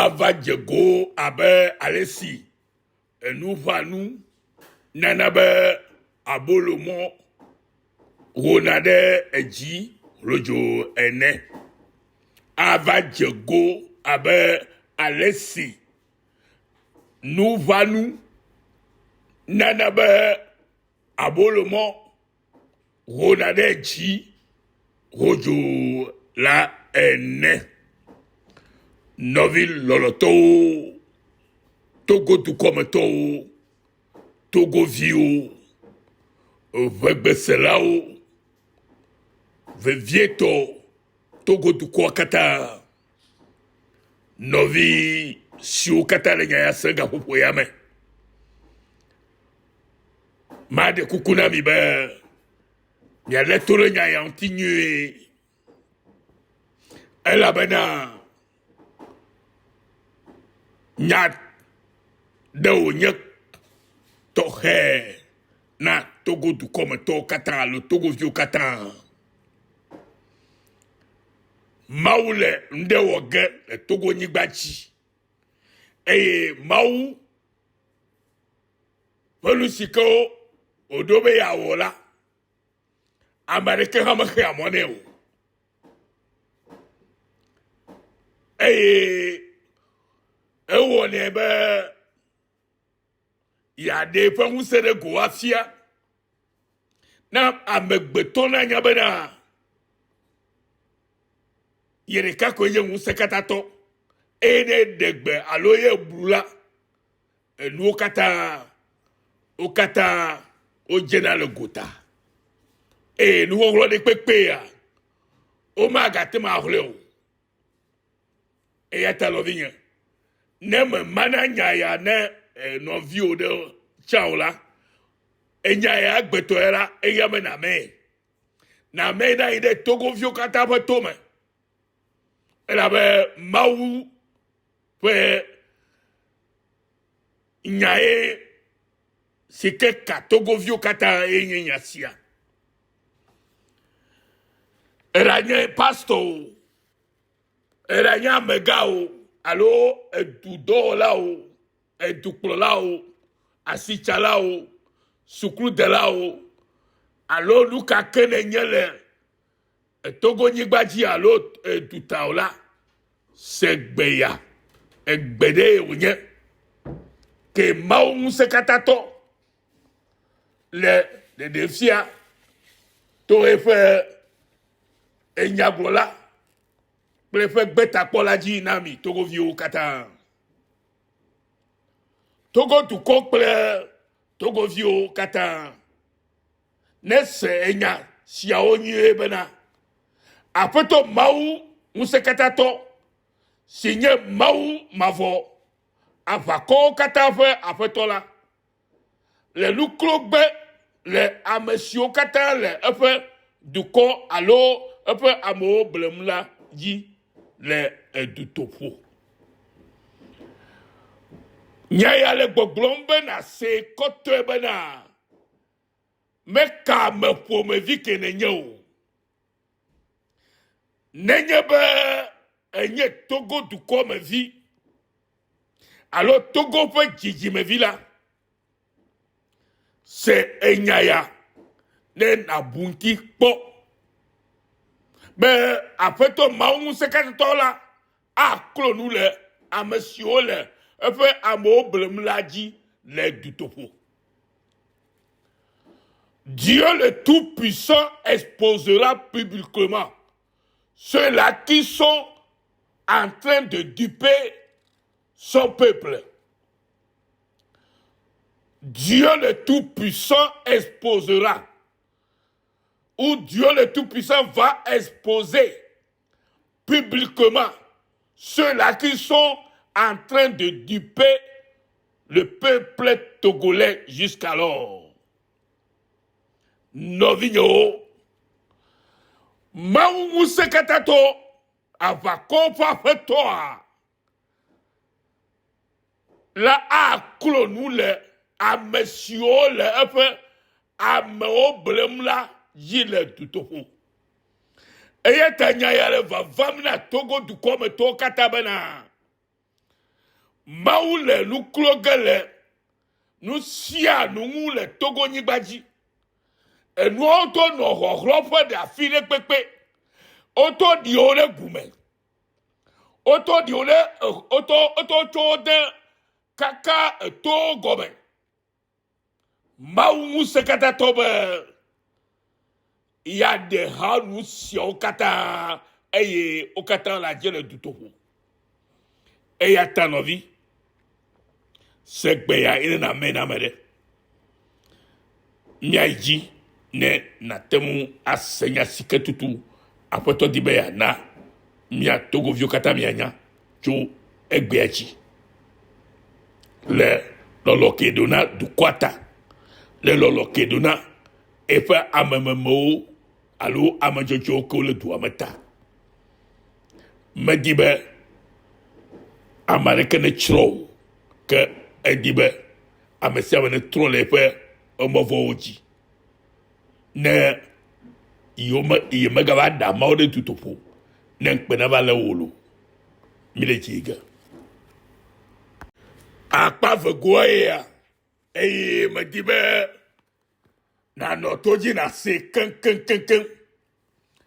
Ava dze go abe ale si enuʋãnu nana be abolomɔ hona ɖe edzi hlodzoo ene. Ava dze go abe ale si nuʋãnu nana be abolomɔ hona ɖe dzi hodzoo la ene. Nɔvi lɔlɔtɔwo, Togo dukɔmetɔwo, Togoviwo, ʋegbeselawo, vevietɔ Togo dukɔa katã, nɔvi siwo katã le nya ya sem gaƒoƒo ya me. Maɖe kuku na mi be mialé to ɖe nya ya ŋuti nyuie elabena nya ɖe wònye tɔxɛ na Togo dukɔmetɔwo katã alo Togoviwo katã. Mawu le ŋɖe wɔ ge le Togo nyigba dzi eye Mawu ƒe nu si ke wòɖo be yeawɔ la, ame aɖeke hã mexea mɔ nɛ o. Eye ewɔnɛ be yeaɖe eƒe ŋusẽ ɖe go afia na amegbetɔ nanya bena ye ɖeka koe nye ŋusẽkatãtɔ eye ne eɖe gbe alo ye blu la, enuwo katã wo katã wodzena le gota eye nuxɔxlɔ̃ ɖe kpekpea womagate ŋu axlɔe o. Eya ta nɔvinye, ne memana nya ya ne eh, nɔviwò ɖe tsã o la, enya ya agbetɔ ya la, eya me namee. Namee na yi ɖe Togoviwo katã ƒe tome. Elabe Mawu ƒe nyae si ke ka Togoviwo katã ye nye nya sia. Eɖanye pastɔ o, eɖanye amegã o, alo edudɔwɔla o, edukplɔla o, asitsala o, sukludela o, alo nu ka ke nènye le Togonyigba dzi alo duta o la, se gbe ya. Egbe ɖee wònye. Ke Mawu Ŋusẽkatãtɔ le ɖeɖem fia to eƒe enyagblɔla kple eƒe gbetakpɔla dzi na mi Togoviwo katã. Togo dukɔ kple Togoviwo katã nese enya siawo nyuie bena, Aƒetɔ Mawu Ŋusẽkatãtɔ, si nye Mawu mavɔ, aʋakɔwo katã ƒe Aƒetɔ la, le nu klo gbe le ame siwo katã le eƒe dukɔ alo eƒe amewo blem la dzi le dutoƒo. Nya ya le gbɔgblɔm be nàsee kɔtɔe bena meka ame ƒomevi ke nènye o. Nenye be ènye Togo dukɔ me vi alo Togo ƒe dzidzimevi la, se enya ya ne nàbu ŋuti kpɔ be Aƒetɔ Mawu Ŋusẽkatãtɔ la aklo nu le ame siwo le eƒe amewo blem la dzi le dutoƒo. Dieu le Tout-Puissant exposera publiquement ceux-là qui sont en train de duper son peuple. Dieu le Tout-Puissant exposera, ou Dieu le Tout-Puissant va exposer publiquement ceux-là qui sont en train de duper le peuple togolais jusqu'alors. Nɔvinyewo, Mawu ŋusẽkatãtɔ, aʋakɔwo ƒe aƒetɔa la aklo nu le ame siwo le eƒe amewo blem la dzi le dutoƒo. Eya ta nya ya le vavam na Togo dukɔ me tɔwo katã bena, Mawu le nu klo ge le nu sia nu ŋu le Togonyigba dzi. Enuawo to nɔ xɔxlɔƒe ɖe afi ɖe kpekpe. Woto ɖi wo ɖe gu me. Woto ɖi wo ɖe woto woto tso wo de kaka etowo gɔme. Mawu ŋusẽkatãtɔ be yeaɖe ha nu siawo katã eye wo katã le adze le dutoƒo. Eya ta nɔvi, se gbe ya eye nàmɛ na ame ɖe. Míayi dzi ne nàte ŋu ase nya si ke tutu Aƒetɔ di be yeana mía Togoviwo katã mianya tso egbea dzi le lɔlɔ ke ɖo na dukɔa ta, le lɔlɔ ke ɖo na eƒe amememewo alo ame dzɔdzɔewo kewo le dua me ta. Medi be ame aɖeke netsrɔ̃ o, ke edi be ame sia ame netrɔ le eƒe emɔ vɔ̃wo dzi ne yewome yemegava ɖe ameawo ɖe dutoƒo ne ŋukpe nava lé wo lo. Míle dzi yi ge. Akpa vegoa ya eye medi be nànɔ to dzi nàsee keŋkeŋkeŋkeŋ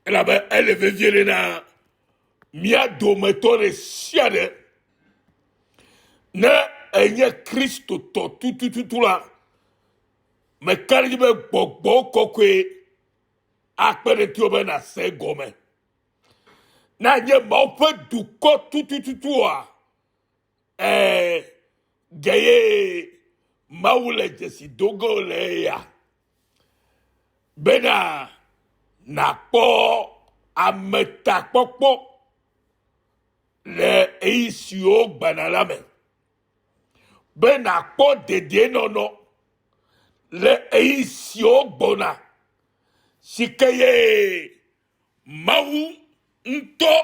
elabe ele vevie ɖe na mía dometɔ ɖe sia ɖe. Ne ènye Kristotɔ tutututu la, meka ɖe edzi be gbɔgbɔ kɔkɔe akpe ɖe ŋutiwò be nàse egɔme. Ne anye Mawu ƒe dukɔ tutututua, ɛɛ, ge ye Mawu le dzesi do ge le eya bena nàkpɔ ametakpɔkpɔ le ɣeyiɣi siwo gbɔna la me. Be nàkpɔ dedienɔnɔ le ɣeyiɣi siwo gbɔna si ke ye Mawu ŋutɔ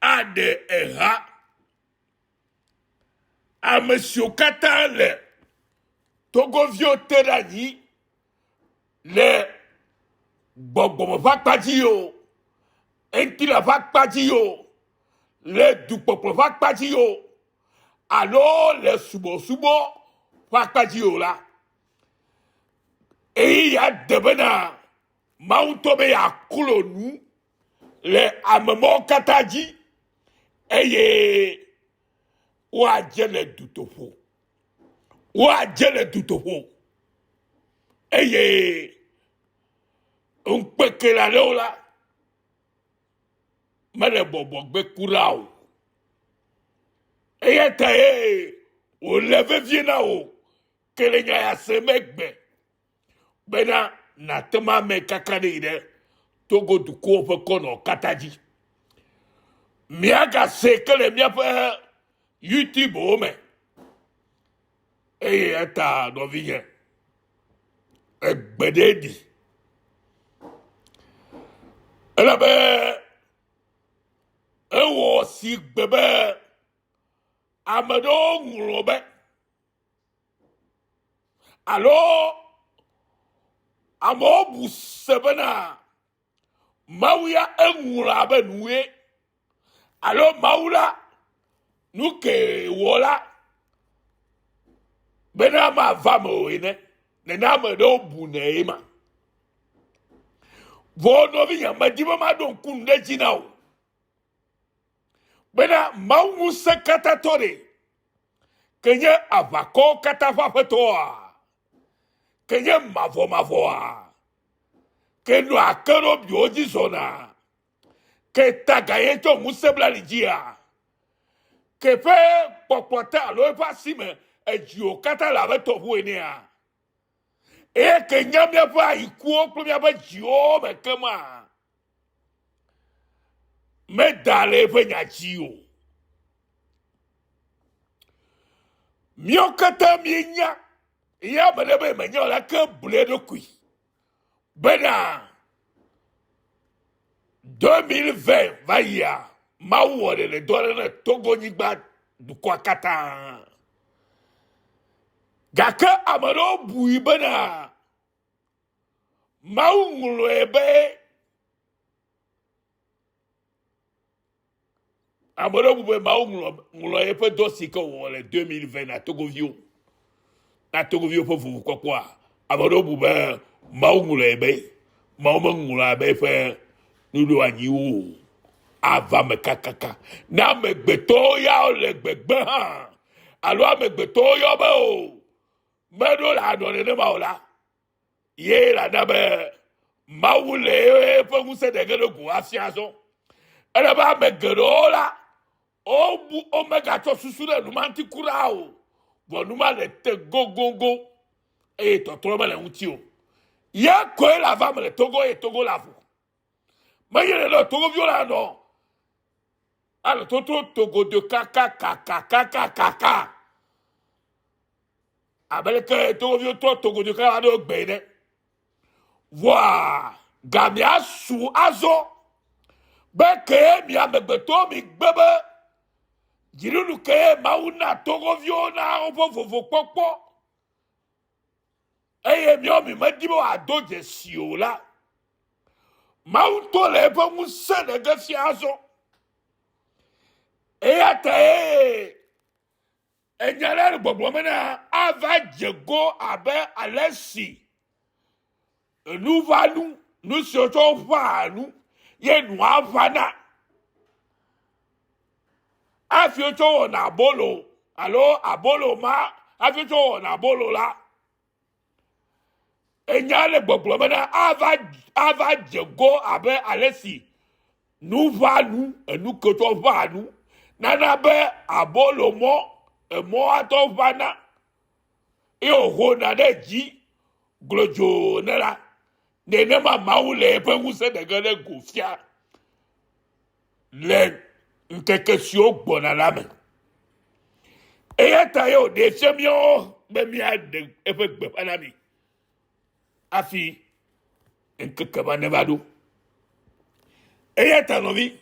aɖe eha ame siwo katã le Togoviwo te ɖe anyi le gbɔgbɔme ƒe akpa dzi o, ŋutilã ƒe akpa dzi o, le dukpɔkplɔ ƒe akpa dzi o, alo le subɔsubɔ ƒe akpa dzi o la, eye ya de bena Mawu ŋutɔ be yeaklo nu le ame mawo katã dzi eye woadze le dutoƒo. Woadze le dutoƒo eye ŋukpeke aɖewo la mele bɔbɔ gbe kura o. Eya ta ye wòle vevie na wò ke le nya ya se megbe bena nàte ŋu ame kaka ɖe yi ɖe Togo dukɔwo ƒe kɔnɔ katã dzi. Míagase ke le míaƒe YouTubewo me. Eye eta nɔvinye, egbe ɖe ɖi. Elabe ewɔ si gbe be ame ɖewo ŋlɔ be alo amewo bu se bena Mawu ya eŋlɔ abe nue alo Mawu la nu ke wɔ la bena mava me o ene. Nene ame ɖewo bu ne ema. Vɔ nɔvinye, medi be maɖo ŋku nu ɖe dzi na wò bena Mawu ŋusẽkatãtɔ ɖe ke nye aʋakɔwo katã ƒe aƒetɔa, ke nye mavɔmavɔa, ke nɔa kerubiwo dzi zɔna, ke taga ye tsɔ ŋusẽ bla li dzia, ke ƒe kpɔkplɔ te alo eƒe asi me edziwo katã le abe tɔʋu enea, eye ke nya míaƒe ayikuwo kple míaƒe dziwo me kema, meda le eƒe nya dzi o. Míawo katã míenya eye ame ɖe be menya o la ke ble eɖokui bena 2020 va yia Mawu wɔ ɖeɖedɔ aɖe ne Togonyigba dukɔa katã. Gake ame ɖewo bui bena Mawu ŋlɔe be Ame ɖewo bu be Mawu ŋlɔ ŋlɔ eƒe dɔ si ke wòwɔ le 2020 na Togoviwo. Na Togoviwo ƒe vovokpɔkpɔa, ame ɖewo bu be Mawu ŋlɔe be Mawu meŋlɔa be eƒe nuɖoanyiwo o. Ava me kakaka. Ne amegbetɔwo ya le gbegbe hã alo amegbetɔwo yɔ be o meɖo la anɔ nenema o la, ye la na be Mawu le eƒe ŋusẽ ɖe ge ɖe go afia azɔ. Ele be ame geɖewo la, wobu womegatsɔ susu ɖe nu ma ŋuti kura o. Vɔ nu ma le te gogogo eye tɔtrɔ mele ŋuti o. Ye koe le ava me le Togo eye Togo le avu. Menye ɖe Togoviwo la nɔ anɔ toto togodo kakakakakakaka. Abe leke Togoviwo trɔ togodo kaka ɖe gbe ene. Vɔa gamea su azɔ be kee mi amegbetɔwo mi gbe be dziɖuɖu kee Mawu na Togoviwo na woƒe vovokpɔkpɔ eye miawo mi medi be wòado dzesi o la, Mawu ŋutɔ le eƒe ŋusẽ ɖe ge fia azɔ. Eya tae Enya la le gbɔgblɔ me na ava dze go abe ale si enuʋanu, nu si wotsɔ ʋãa nu ye nua ʋãna hafi wotsɔ wɔna abolo alo abolo ma hafi wotsɔ wɔna abolo la. Enya le gbɔgblɔ bena ava ava dze go abe ale si nu ʋã nu, enu ke wotsɔ ʋãa nu nana be abolomɔ emɔ atɔ ʋãna eye wòhona ɖe dzi glodzoo ene la, nenema Mawu le eƒe ŋusẽ ɖe ge ɖe go fia le ŋkeke siwo gbɔna la me. Eya ta ye wòɖee fia míawo be míaɖe eƒe gbeƒã na mi hafi ŋkeke ma neva ɖo. Eya ta nɔvi,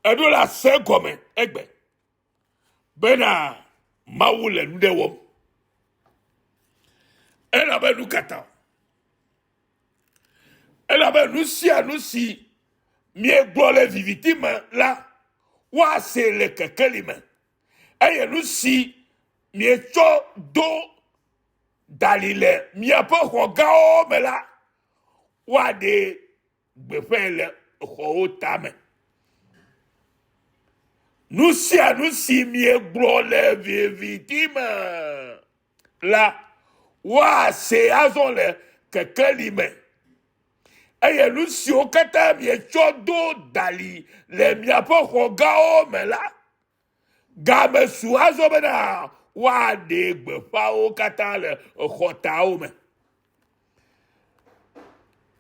eɖo la se gɔme egbe bena Mawu le nu ɖe wɔm. Elabe nu katã. Elabe nu sia nu si miegblɔ le viviti me la, woasee le kekeli me. Eye nu si mietsɔ do dali le miaƒe xɔgãwo me la, woaɖee gbeƒãe le xɔwo tame. Nu sia nu si miegblɔ le viviti me la, woasee azɔ le kekeli me. Eye nu siwo katã mietsɔ do dali le miaƒe xɔgãwo me la, game su azɔ bena woaɖe gbeƒãwo katã le xɔtawo me.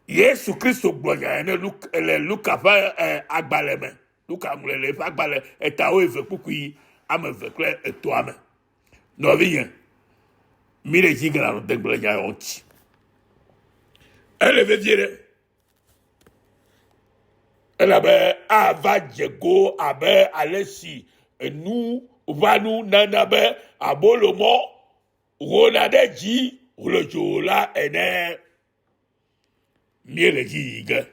Yesu Kristo gblɔ nya ene le Luka ƒe eh, agbalẽ me. Luka ŋlɔe le eƒe agbalẽ etawo eve kpukpui ame eve kple etɔ̃a me. Nɔvinye, mi ɖe dzi gana nɔ degble nya yawo ŋuti. Ele vevie ɖe. Elabe ava dze go abe ale si enu ʋanu nana be abolomɔ hona ɖe dzi hlodzo la ene. Míele dzi yi ge.